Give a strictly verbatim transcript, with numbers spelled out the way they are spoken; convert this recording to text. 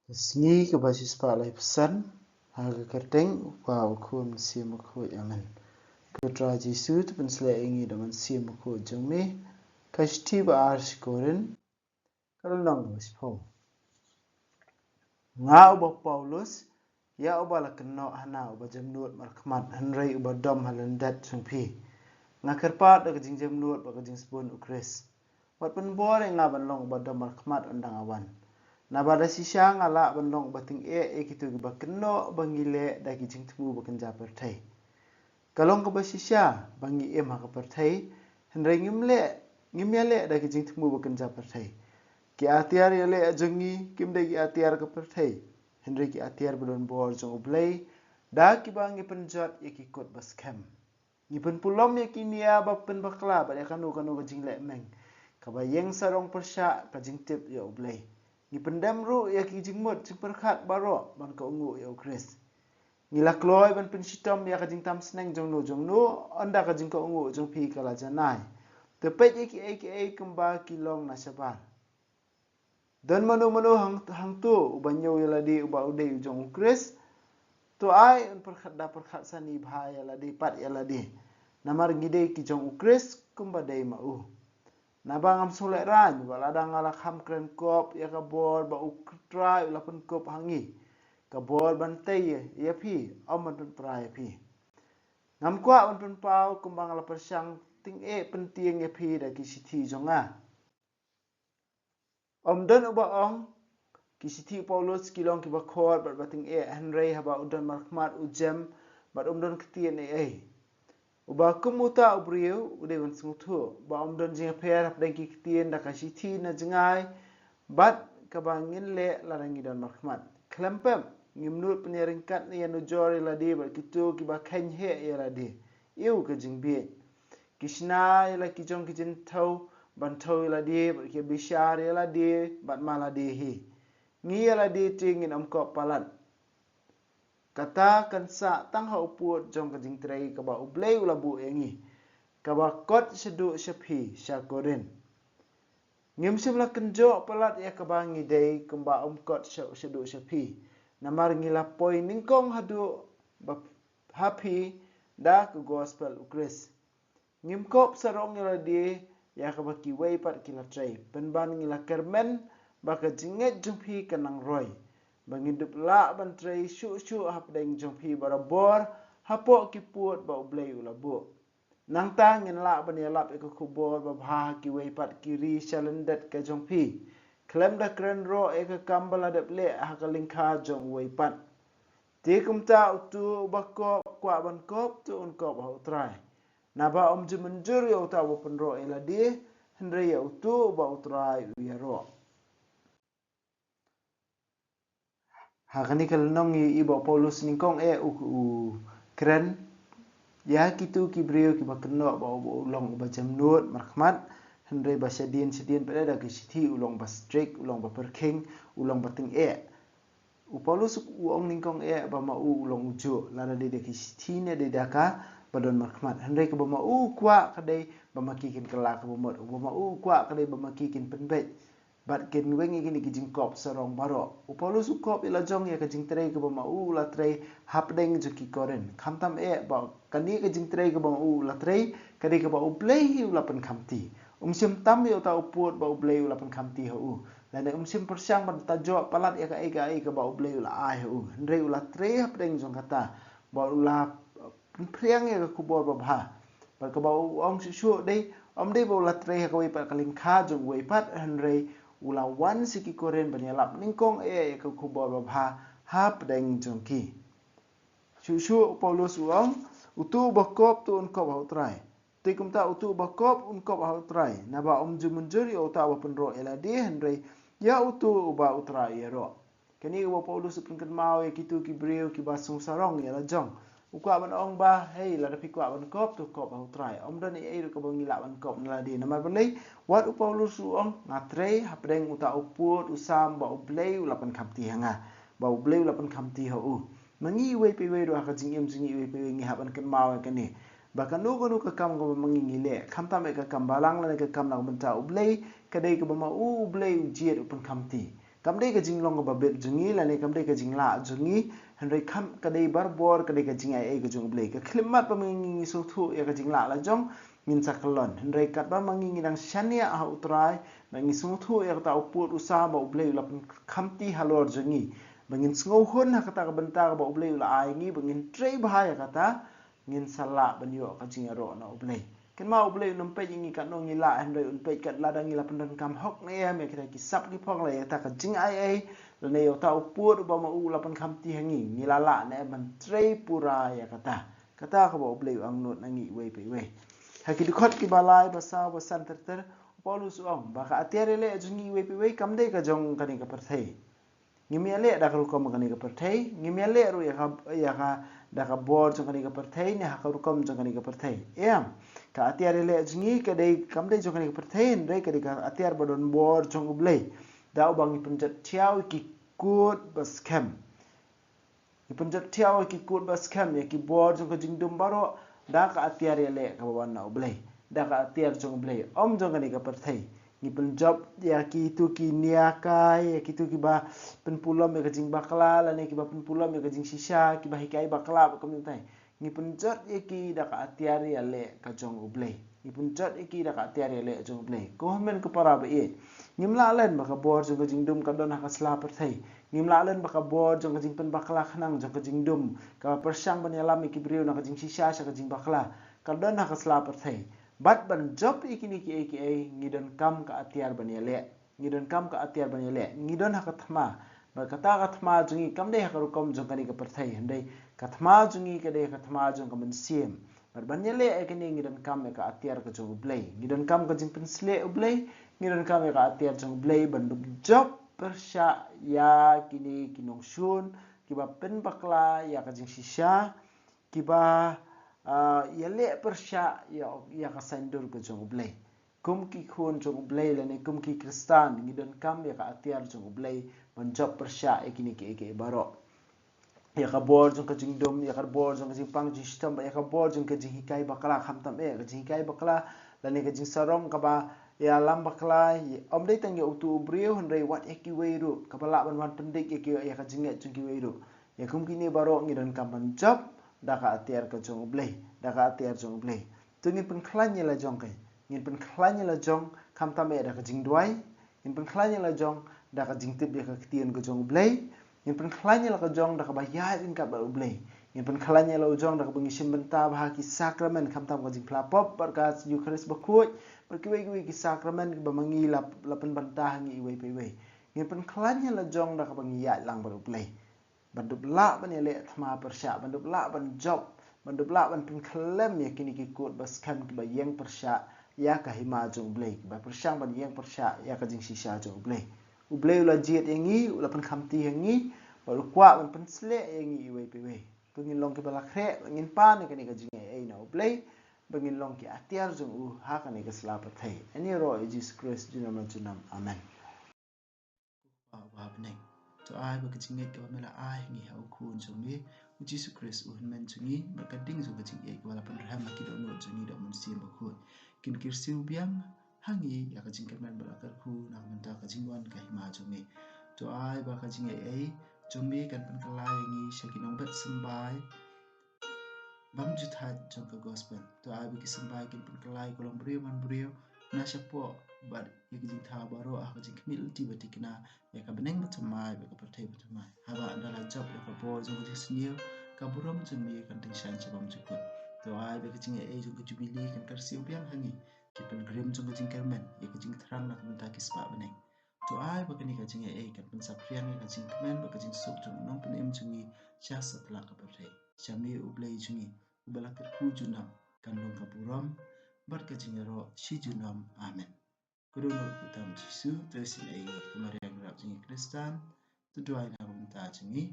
Ka sngi kaba shispah laiphew san, ha ka kyrteng u Kpa, u Khun, u Mynsiem Bakhuid. Amen. Ko Trai Jisu, to pynsleh ïa ngi da u Mynsiem Bakhuid jong me. Ka shithi ba ar sha ki Korinth, ka lynnong kaba shiphew. Nga uba Paulus, ïa uba la kynnoh hana uba jemnud markhmat, hynrei uba dom ha lyndet jong phi. Nga kyrpad da ka jingjemnud bad ka jingsbun u Khrist. Wat pynbor ïa nga ban long uba dom markhmat ynda nga wan. Naba da shisha nga lah ban long uba tyngeh ïa kito kiba kynnoh ba ngi leh da ki jingthmu ba kynja pyrthei. Ka long kaba shisha ba ngi im ha ka pyrthei, hynrei ngim leh, ngim ïaleh da ki jingthmu ba kynja pyrthei. Ki atiar ïaleh jong ngi kim dei ki atiar ka pyrthei, hynrei ki atiar ba don bor jong U Blei, da kiba ngi pynjot ïa ki kut ba skhem. Ngi pynpulom ïa ki nia ba pynbakla bad ïa kano kano ka jingleh meng kaba ïeng sarong pyrshah ka jingtip ïa U Blei. Ngi pyndem ruh ïa ki jingmut jingpyrkhat baroh ban kohnguh ïa U Khrist. Ngi la kloi ban pynshitom ïa ka jingtam sneng jongno jongno, ynda ka jingkohnguh jong phi ka la janai. To peit ïa kiei kiei kumba ki long na shabar. Don mano mano hang, hangto uba ñiew ïa lade uba u dei u jong U Khrist? To ai un pyrkhat da pyrkhat sani bha ïa lade pat ïa lade. Namar ngi dei ki jong U Khrist kumba dei ma u. Naba ngam sngewlehrain ba lada nga la kham kren kop ïa ka bor ba U Trai u la pynkup ha ngi, ka bor ban tei ïa phi, ym ban pynpra ïa phi. Ngam kwah ban pynpaw kumba nga la pyrshang tyngeh pyntieng ïa phi da ki shithi jong nga. Ym don uba ong ki shithi u Paulus ki long kiba khot bad ba tyngeh, hynrei haba u don markhmat u jem bad um don ktien ei ei. Uba kum uta u briew u dei ban sngewthuh ba ym don jingïapher hapdeng ki ktien da ka shithi na jngai bad kaba ngin leh lada ngi don markhmat. Khlem pep, ngim nud pynïaryngkat ne ïanujor ïa lade bad kito kiba kheiñ heh ïa lade. Ïew ka jingbieit. Ki shna ïa la ki jong ki jingthew ban thew ïa lade bad ki bishar ïa lade bad ma lade hi. Ngi ïa lade te ngin ym kop palat. Kata kan sah tang ha u pud jong ka jingtrei kaba U Blei u la buh ïa ngi, kaba kot shaduh sha phi sha Korinth. Ngim shym la kynjoh palat ïa kaba ngi dei kumba um kot sha, shaduh sha phi. Namar ngi la poi nyngkong haduh ba ha phi da ka gospel u Khrist. Ngim kop sarong ïa lade ïa kaba kiwei pat ki la trei, pynban ngi la kyrmen ba ka jingngeit jong phi kan nang roi, ba ngin dup lah ban trei shuh shuh hapdeng jong phi barabor hapoh ki pud ba U Blei u la buh. Nangta ngin lah ban ïalap ïa ka khubor babha ha kiwei pat ki ri sha lyndet ka jong phi, khlem da kren ruh ïa ka kam ba la dep leh ha ka lyngkha jong uwei pat. Te kumta uto uba kop, kwah ban kop, to un kop ha U Trai. Naba ym ju mynjur ïa uta uba pynroh ïa lade, hynrei ïa uto uba U Trai u ïaroh. Ha kane ka lynnong ngi ïohi ba u Paulus nyngkong eh u, u kren ïa kito ki briew kiba kynnoh ba u, u long uba jemnud markhmat, hynrei ba shadien shadien pat da ki shithi u long ba strict, u long ba pyrkhing, u long ba tyngeh. U Paulus u ong nyngkong eh ba ma u u long ujuh, lada dei da ki shithi ne dei da kaba don markhmat. Hynrei kaba ma u u kwah ka dei ba ma ki kin kylla kaba mut, ba ma u u kwah ka dei ba ma ki kin pynbeit bad kin weng ïa kine ki jingkop sarong baroh. U Paulus u kop ïa la jong ïa ka jingtrei kaba ma u u la trei hapdeng jong ki Korinth. Khamtam eh ba kane ka jingtrei kaba ma u u la trei ka dei kaba U Blei hi u la pynkhamti. Um shym tam ïa uta u pud ba U Blei u la pynkhamti ha u. Lane um shym pyrshang ban tajoh palat ïa kaei kaei kaba U Blei u la ai ha u. Hynrei u la trei hapdeng jong kata ba u la pynphriang ïa ka khubor babha. Bad kaba u ong shuh shuh dei, ym dei ba u la trei ha kawei pat ka lyngkha jong uwei pat, hynrei u la wan sha ki Korinth ban ïalap nyngkong eh ïa ka khubor babha hapdeng jong ki. Shuh shuh u Paulus u ong, uto uba kop to un kop ha U Trai. Te kumta uto uba kop un kop ha U Trai, naba ym ju mynjur ïa uta uba pynroh ïa lade, hynrei ïa uto uba U Trai u ïaroh. Kane kaba u Paulus u pynkynmaw ïa kito ki briew kiba sngewsarong ïa la jong. U kwah ban ong ba, hei, lada phi kwah ban kop, to kop ha U Trai. Ym don ei ei ruh kaba ngi lah ban kop na lade. Namar balei, wat u Paulus u ong, nga trei hapdeng uta u pud u sam ba U Blei u la pynkhamti ha nga, ba U Blei u la pynkhamti ha u. Ma ngi iwei pa iwei ruh ha ka jingim jong ngi iwei pa iwei ngi hap ban kynmaw ïa kane. Ba kano kano ka kam kaba ma ngi ngi leh, khamtam eh ka kam balang lane ka kam na ka bynta U Blei, ka dei kaba ma u U Blei u jied u pynkhamti. Kam dei ka jinglong kaba bit jong ngi, lane kam dei ka jinglah jong ngi, hynrei kam ka dei barabor ka dei ka jingaiei ka jong U Blei. Ka khyllipmat ba ma ngi ngi sngewthuh ïa ka jinglah la jong, ngin sa kyllon. Hynrei katba ma ngi ngi dang shaniah ha U Trai, ba ngi sngewthuh ïa kata u pud u sam ba U Blei u la pynkhamti halor jong ngi, ba ngin sngewhun ha kata ka bynta kaba U Blei u la ai ngi, ba ngin trei bha ïa kata, ngin sa lah ban ïoh ka jingïaroh na U Blei. Kynmaw, U Blei un ym peit ïa ngi katno ngi lah, hynrei un peit kat lada ngi la pyndonkam hok ne em ïa kita ki sap ki phong, la ïa kata ka jingaiei, lane ïa uta u pud uba ma u la pynkhamti ha ngi, ngi la lah ne em ban trei pura ïa kata. Kata kaba U Blei u angnud na ngi iwei pa iwei. Ha ki dkhot kiba lai, ba saw, ba san ter ter, u Paulus u ong ba ka atiar ïaleh jong ngi iwei pa iwei kam dei ka jong kane ka pyrthei. Ngim ïaleh da ka rukom kane ka pyrthei, ngim ïaleh ruh ïa ka, ïa ka da ka bor jong kane ka pyrthei, ne ha ka rukom jong kane ka pyrthei. Em, ka atiar ïaleh jong ngi ka dei, kam dei jong kane ka pyrthei, hynrei ka dei ka atiar ba don bor jong U Blei. Da uba ngi pynjot thiaw ïa ki kut ba skhem. Ngi pynjot thiaw ïa ki kut ba skhem, ïa ki bor jong ka jingdum baroh, da ka atiar ïaleh kaba wan na U Blei. Da ka atiar jong U Blei, ym jong kane ka pyrthei. Ngi pynjot ïa kitu ki nia kai, ïa kitu kiba pynpulom ïa ka jingbakla, lane kiba pynpulom ïa ka jingshisha, kiba hikai bakla, ba kumta. Ngi pynjot ïa ki da ka atiar ïaleh ka jong U Blei. Ngi pynjot ïa ki da ka atiar ïaleh jong U Blei. Ko hynmen ko para ba ïeit, ngim lah len ba ka bor jong ka jingdum ka don ha ka sla pyrthei. Ngim lah len ba ka bor jong ka jingpynbakla khnang jong ka jingdum, kaba pyrshang ban ïalam ïa ki briew na ka jingshisha sha ka jingbakla, ka don ha ka sla pyrthei. Bad ban jop ïa kine kiei kiei, ngi donkam ka atiar ban ïaleh. Ngi donkam ka atiar ban ïaleh. Ngi don ha ka thma. Bad kata ka thma jong ngi kam dei ha ka rukom jong kane ka pyrthei, hynrei ka thma jong ngi ka dei ha ka thma jong ka mynsiem. Bad ban ïaleh ïa kane, ngi donkam ïa ka atiar ka jong U Blei. Ngi donkam ka jingpynshlur U Blei. Ngi donkam ïa ka atiar jong U Blei ban dup jop pyrshah ïa kine ki nongshun kiba pynbakla ïa ka jingshisha, kiba, ah, ïaleh pyrshah ïa, ïa ka saiñdur ka jong U Blei. Kum ki khun jong U Blei, lane kum ki Khristan, ngi donkam ïa ka atiar jong U Blei ban jop pyrshah ïa kine kiei kiei baroh. Ïa ka bor jong ka jingdum, ïa ka bor jong ka jingpang jingshitom, ïa ka bor jong ka jinghikai bakla, khamtam eh ka jinghikai bakla, lane ka jingsarong kaba ïalam bakla, ym dei tang ïa utu u briew, hynrei wat ïa kiwei ruh, kaba lah ban wan pyndik ïa ki, ïa ka jingngeit jong kiwei ruh. Ïa kum kine baroh ngi donkam ban jop da ka atiar ka jong U Blei, da ka atiar jong U Blei. To ngin pynkhlaiñ ïa la jong, ngin pynkhlaiñ ïa la jong, khamtam eh da ka jingduwai, ngin pynkhlaiñ ïa la jong da ka jingtip ïa ka ktien ka jong U Blei, ngin pynkhlaiñ ïa la ka jong da kaba ïaid ryngkat bad U Blei, ngin pynkhlaiñ ïa la jong da kaba ngi shim bynta bha ha ki sakramen, khamtam ka jingphla pop bad ka Eukharist bakhuid, bad kiwei kiwei ki sakramen kiba ma ngi la, la pynbynta ha ngi iwei pa iwei. Ngin pynkhlaiñ ïa la jong da kaba ngi ïaid lang bad U Blei. Ban dup lah ban ïaleh thma pyrshah, ban dup lah ban jop, ban dup lah ban pynkhlem ïa kine ki kut ba skhem kiba ïeng pyrshah ïa ka hima jong U Blei, kiba pyrshang ban ïeng pyrshah ïa ka jingshisha jong U Blei. U Blei u la jied ïa ngi, u la pynkhamti ïa ngi, bad u kwah ban pynshlur ïa ngi iwei pa iwei. To ngin long kiba la khreh, ngin pan ïa kane ka jingaiei na U Blei, ba ngin long ki atiar jong u ha kane ka sla pyrthei. Ïaroh ïa U Jisu Khrist junom la junom. Amen. Kpa uba ha bneng, to ai ba ka jingngeit kaba me la ai ha ngi ha u Khun jong me U Jisu Khrist u Hynmen jong ngi, bad ka ding jong ka jingïeit kaba la pynrhem ha ki dohnud jong ngi da u Mynsiem Bakhuid, kin kyrsiew biang ha ngi ïa ka jingkyrmen bad la kyrkhu na ka bynta ka jingwan ka hima jong me. To ai ba ka jingaiei jong me kan pynkylla ïa ngi sha ki nongbet symbai bymjukthait jong ka gospel. To ai ba ki symbai kin pynkylla ïa ka longbriew manbriew na shapoh bad ïa ki jingthaw baroh ha ka jingkhmih lynti ba thikna ïa ka bneng bathymmai bad ka pyrthei bathymmai. Haba ynda la jop ïa ka bor jong ka jingsniew, ka burom jong me kan tyngshaiñ sha bymjukut. To ai ba ka jingaiei jong ka jubili kan kyrsiew biang ha ngi, ki pilgrim jong ka jingkyrmen ïa ka jingthrang na ka bynta ki spah bneng. To ai ba kane ka jingaiei kan pynsaphriang ïa ka jingkmen bad ka jingsuk jong u Nongpynim jong ngi sha satlak ka pyrthei. Sha me U Blei jong ngi uba la kyrkhu junom, kan long ka burom bad ka jingïaroh shi junom. Amen. Ka dohnud kyrteng U Jisu, to isynei ïa ngi, ka Maria nongrep jong ngi Khristan, to duwai na ka bynta jong ngi.